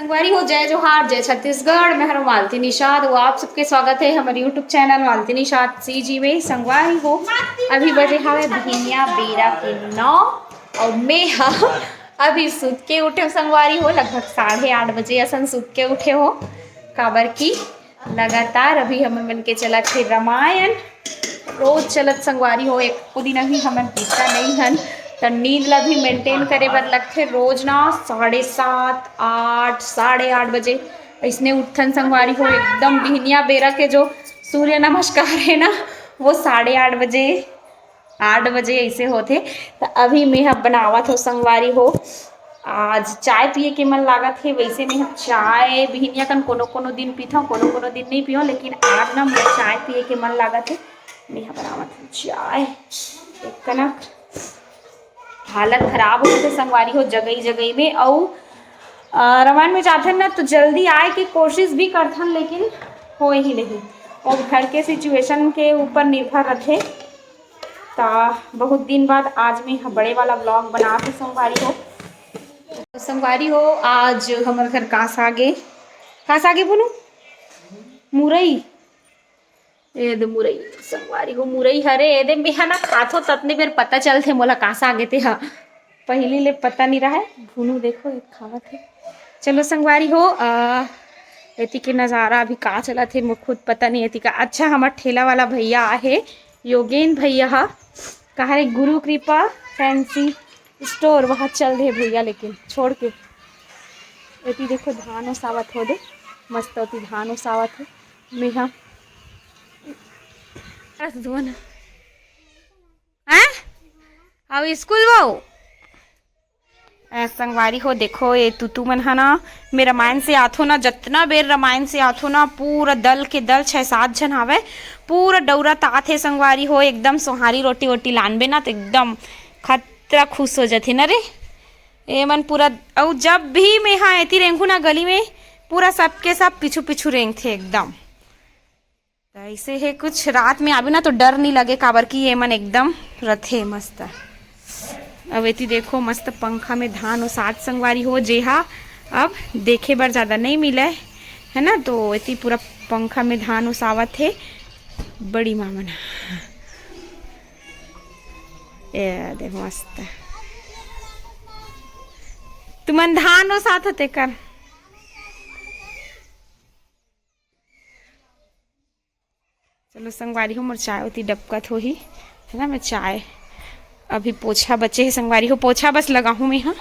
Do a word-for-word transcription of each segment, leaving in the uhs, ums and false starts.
संगवारी हो, जय जोहार, जय छत्तीसगढ़। मैं हर मालती निषाद, वो आप सबके स्वागत है हमारे YouTube channel Malti Nishad CG में। संगवारी हो, अभी बजे हवे बिहनिया बेरा के नौ, और मैं ह अभी सुत के उठे हूँ संगवारी हो, लगभग साढ़े आठ बजे असन सुत के उठे हो, काबर की लगातार अभी हमर मन के चलत हे रामायण। रोज चलत संगवारी हो, एको दिन अभी हमन पीता नहीं हन, त नींद ला भी मेंटेन करे बर लगथे। रोज ना साढ़े सात, आठ, साढ़े आठ बजे अइसने उठथन संगवारी हो। एकदम बिहनिया बेरा के जो सूर्य नमस्कार है ना, वो साढ़े आठ बजे, आठ बजे ऐसे होथे। त अभी मैं ह बनावत हो संगवारी हो, आज चाय पिए के मन लागत हे। वैसे मैं ह चाय बिहनिया कन कोनो कोनो दिन पीथव, कोनो कोनो दिन नहीं पीव, लेकिन आज ना मैं चाय पिए के मन लागत हे। मैं ह बनावत हो चाय। एक कनक हालत खराब हो थे संगवारी हो जगई जगई में। अउ अ, रामायण में जाथन ना तो जल्दी आए के कोशिश भी करथन, लेकिन होए ही नहीं। और घर के सिचुएशन के ऊपर निर्भर रथे। त बहुत दिन बाद आज मैं ह बड़े वाला व्लॉग बनात हे संगवारी हो। संगवारी हो, आज हमर घर कास आगे, कास आगे बोलू, मुरई, ए दे मुरई, संगवारी हो मुरई हरे, ए दे मेहा ना खाथो ततने बेर पता चलथे मोला कास आगे ते ह। पहिली ले पता नहीं रहा है। भुनू देखो, एक खावत है। चलो संगवारी हो, आ, एती के नज़ारा अभी का चलत हे, मोर खुद पता नहीं एती का। अच्छा, हमर ठेला वाला भैया आहे, योगेन भैया हा, कहा रे, गुरु कृपा फैंसी स्टोर, वहाँ चल दे भैया, लेकिन छोड़ के। एती देखो, धान ओसावत हो दे, मस्त ओती धान ओसावत हो। मेहा बस धुन। हैं? अब स्कूल वो? ए, संगवारी हो, देखो, ये तुतु मन ह ना, मैं रामायण से आथो ना, जतना बेर रामायण से आथो ना, पूरा दल के दल, छह सात झन हावय, पूरा डौरा तात हे संगवारी हो। एकदम सोहारी रोटी वोटी लानबे ना, तो एकदम खतरा खुश हो जाथे ना रे। ए मन पूरा, अउ जब भी मैं हा एती रेंगू ना गली में, पूरा सबके सब पीछू पीछू रेंगथे एकदम। त ऐसे हे कुछ, रात में आबे ना तो डर नहीं लगे, काबर कि ये मन एकदम रथे मस्त। अब एती देखो, मस्त पंखा में धान ओसात संगवारी हो, जेहा अब देखे बर ज्यादा नहीं मिले, है ना। तो एती पूरा पंखा में धान ओसावत हे बड़ी माँ मन। ए दे मस्त, तुमन धान ओसात हो तेकर। चलो संगवारी हो, मोर चाय ओती डबकत होही, है ना। मैं चाय, अभी पोछा बचे हे संगवारी हो, पोछा बस लगाहूँ मैं, हाँ,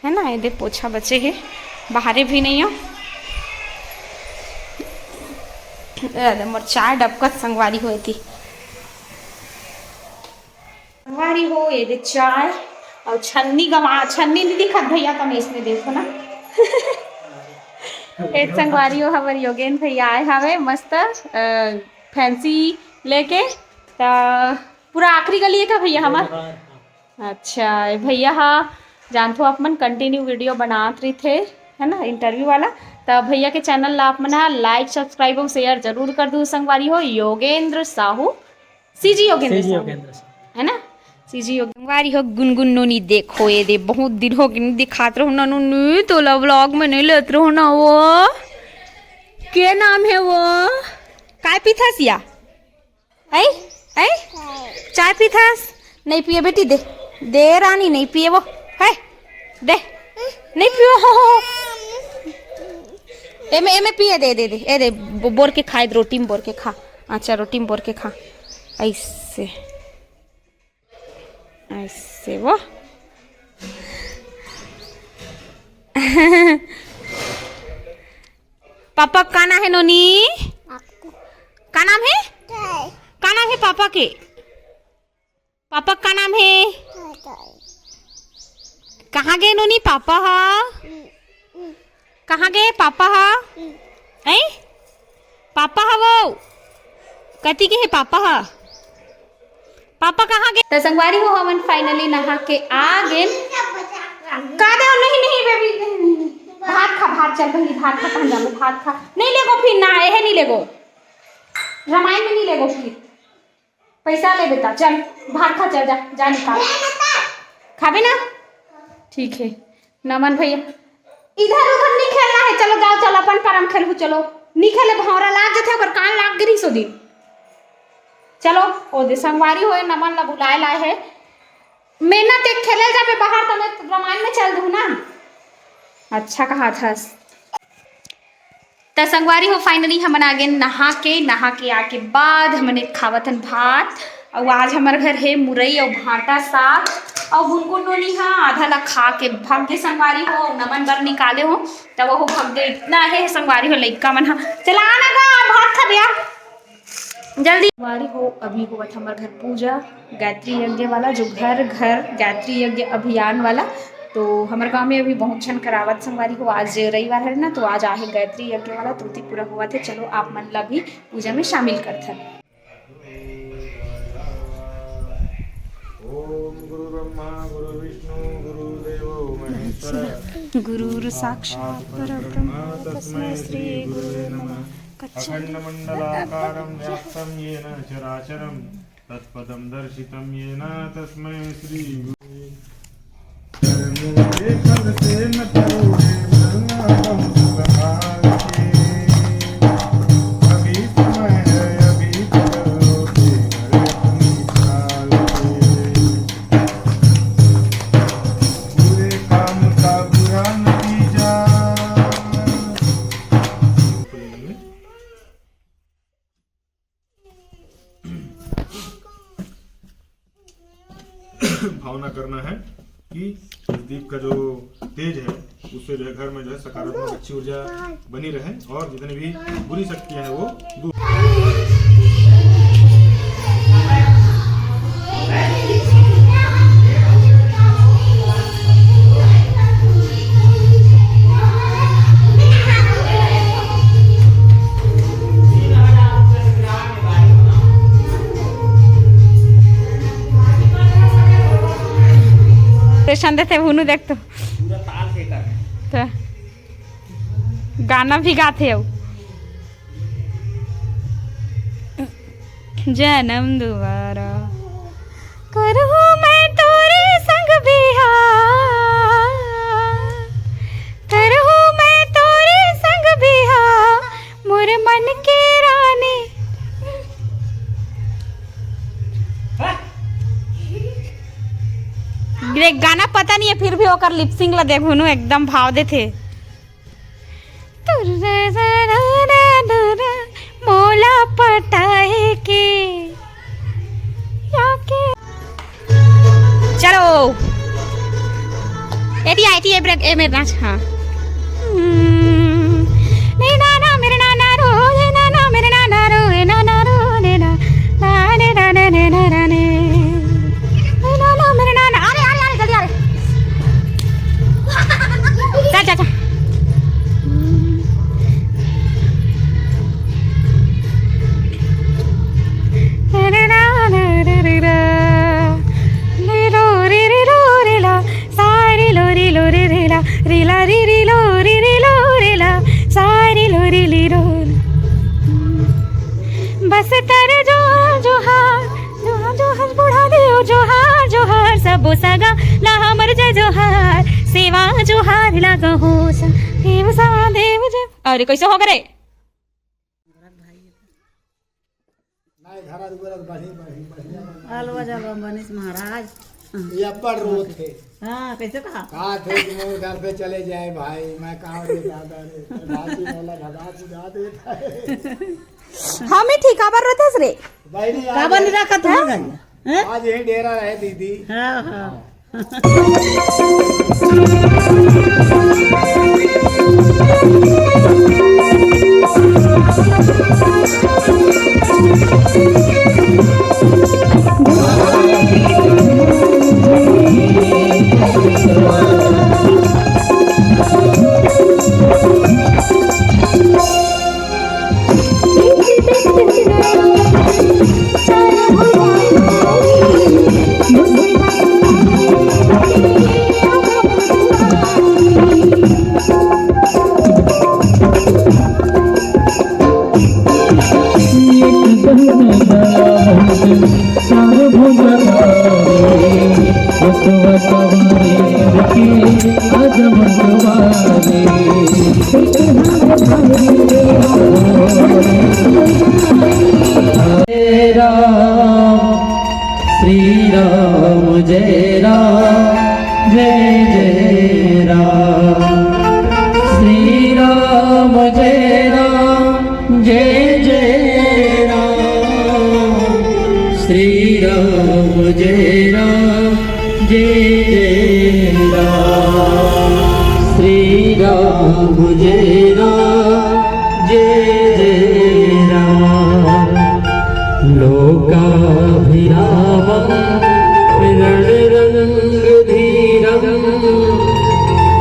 है ना। ये दे पोछा बचे हे, बाहरे भी नहीं हो। ए दे मोर चाय डबकत संगवारी हो एती। संगवारी हो, ये दे चाय अउ छन्नी गवा, छन्नी नहीं दिखत भैया, कम इसमें देखो ना। ए संगवारी हो, हमर योगेन भैया आए हावे मस्त, अ, फैंसी लेके। त पूरा आखिरी गली है का भैया हमर? अच्छा, ये भैया हा, जानथो आप मन, कंटिन्यू वीडियो बनात रहिथे, है ना, इंटरव्यू वाला। त भैया के चैनल ला आप मन हा लाइक, सब्सक्राइब अउ शेयर जरूर कर दू संगवारी हो। Yogendra Sahu, CG Yogendra CG Sahu, Yogendra Sahu. है ना, सीजी योगेंद्र। संगवारी हो, गुनगुन नोनी देखो, ये दे बहुत दिन हो गए दिखात रहो ना नोनी, तोला व्लॉग में नहीं लेत रहो ना वो। के नाम है वो? काय पीथस या? ऐ, ऐ, चाय पीथस? नहीं पिए बेटी, दे, दे रानी, नहीं पिए वो, है, दे, नहीं पिए हो। एमे, एमे पिए, दे, दे, दे, ए दे, बो-, बोर के खा, रोटी में बोर के खा। अच्छा, रोटी में बोर के खा। ऐसे, ऐसे वो। पापा का नाम है नोनी? आपको का नाम है? चाय। का नाम है पापा के? पापा का नाम है? चाय, चाय। कहाँ गए नोनी पापा हा? हम्म, हम्म। कहाँ गए पापा हा? हम्म। हैं? पापा हा वो? कति के है पापा हा? पापा कहाँ गए? त संगवारी हो, हमन finally नहा के आ गेन। का दे? नहीं, नहीं बेबी, नहीं, नहीं, नहीं। भात खा, भात, चल पहली भात खा, कहाँ जाबे? भात खा। नहीं लेगो फिर ना, एहे नहीं लेगो। रामायण में नहीं लेगो फिर। पैसा ले बेटा, चल भात खा, चल जा, जा निकाल। खाबे ना? ठीक है। नमन भैया, इधर उधर नहीं खेलना है, काम खेलहू, चलो। नी खेले, भौंरा लाग जथे, ओकर कान लाग गिरिस ओ दिन। चलो, ओ दे संगवारी हो, नमन ला बुलाए लाए हे। मेहनत एक खेले जाबे बाहर, तने रामायण में चल दू ना। अच्छा कहा थस। त संगवारी हो, finally हमन आ गेन नहा के। नहा के आके बाद हमन एक खावत हन भात, अउ आज हमर घर हे मुरई अउ भांटा साग, अउ गुनगुन नोनी हा आधा ला खा के भग गे संगवारी हो, नमन बर निकाले हो, तब वो भग गे। इतना हे संगवारी हो, लइका मन हा। चला आना गा, भात खा बे आ। जल्दी। संगवारी हो, अभी होवत हमर घर पूजा, गायत्री यज्ञ वाला, जो घर घर गायत्री यज्ञ अभियान वाला। तो हमर गांव में अभी बहुत झन करावत संगवारी हो, आज रविवार है ना, तो आज आहे गायत्री यज्ञ वाला, तो ओती पूरा होवत है। चलो, आप मन ला भी पूजा में शामिल करथन। ओम गुरु ब्रह्मा गुरु विष्णु गुरु देवो महेश्वर। गुरुर्साक्षात् परब्रह्म तस्मै श्री गुरुवे नमः। अखंडमंडलाकारं व्याप्तं येन चराचरं तत्पदं दर्शितं येन तस्मै श्री गुरुवे। कर्मों के फल से न डरो रे मरना हम सहाल के। अभी समय है, अभी पकड़ लो तेवर अपनी चाल के। बुरे काम का बुरा नतीजा। भावना करना है कि इस दीप का जो तेज है, उससे जो है घर में जो है सकारात्मक अच्छी ऊर्जा बनी रहे और जितनी भी बुरी शक्तियां हैं वो दूर। Expression देथे भुनू, देख तो। पूरा ताल से कर रहे हैं। तो गाना भी गाथे हो। जन्म दोबारा करहूँ मैं तोरे संग बिहार, करहूँ मैं तोरे संग बिहार, मोर मन के रानी। देख, गाना पता नहीं है, फिर भी ओकर lip sync ला देखो नु, एकदम भाव देथे। मोला पटाए के या के। चलो, एती आ, एती आ, ए ब्रेक, ए मेरे नाच, हाँ। हम्म, ने ना ना मेरे ना ना रो, ये ना ना मेरे ना ना रो, ये ना ना रो, ने ना, ना ने ना ने ने ना ना ने। ने ना ना मेरे ना ना, अरे, अरे, अरे, जल्दी आ रे। चल, चल, चल। रे रा रे रे रे रा। रे रो रे रे रो रे ला। सा रे लो रे लो रे रे ला। रे ला रे रे लो रे रे लो रे ला। सा रे लो रे ले रो। बस तेरे जो जोहार, जोहार, जोहार, बुढ़ा देव, जोहार, जोहार, सबो सगा, ला हमर जय जोहार, सेवा जोहार, ला कहो सा, देव सा, देव जय। अरे, कैसे हो गए? नहीं, घर दुआर बढ़ी, बढ़ी, बढ़िया बना। अलवा जलवा बनिस महाराज। ये अब्बड़ रोत हे। हाँ, कैसे कहा? कहा थे कि मोर घर पे चले जाए भाई, मैं कहा रे दादा रे, भाभी मोला भगा बुझा देता है। हम ही ठीक, काबर रोतेस रे? बहिनी, आज काबर नहीं रखा तुम्हारे घर में? हैं? आज यही डेरा रहे दीदी। हाँ, हाँ। जय राम, जय जय राम। श्री राम जय राम, जय जय राम। श्री राम जय राम, जय जय राम। लोकाभिरामं रणरङ्गधीरं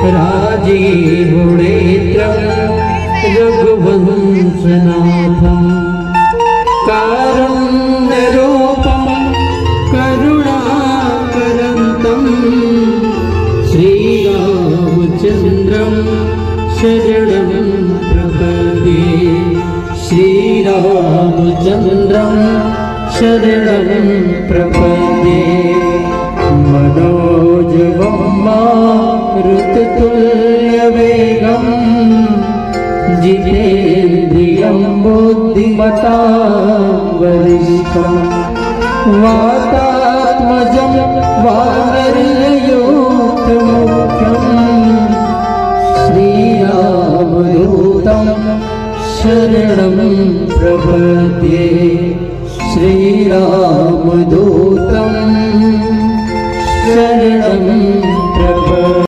राजीवनेत्रं रघुवंशनाथं कारुण्यरूपं करुणाकरन्तं श्रीरामचन्द्रं शरणं प्रपद्ये। श्रीरामचन्द्रं शरणं प्रपद्ये। मनोजवं मारुततुल्यवेगं जितेन्द्रियं बुद्धिमतां वरिष्ठं वातात्मजं वानरयूथमुख्यं श्रीरामदूतं शरणं प्रपद्ये। श्रीरामदूतं शरणं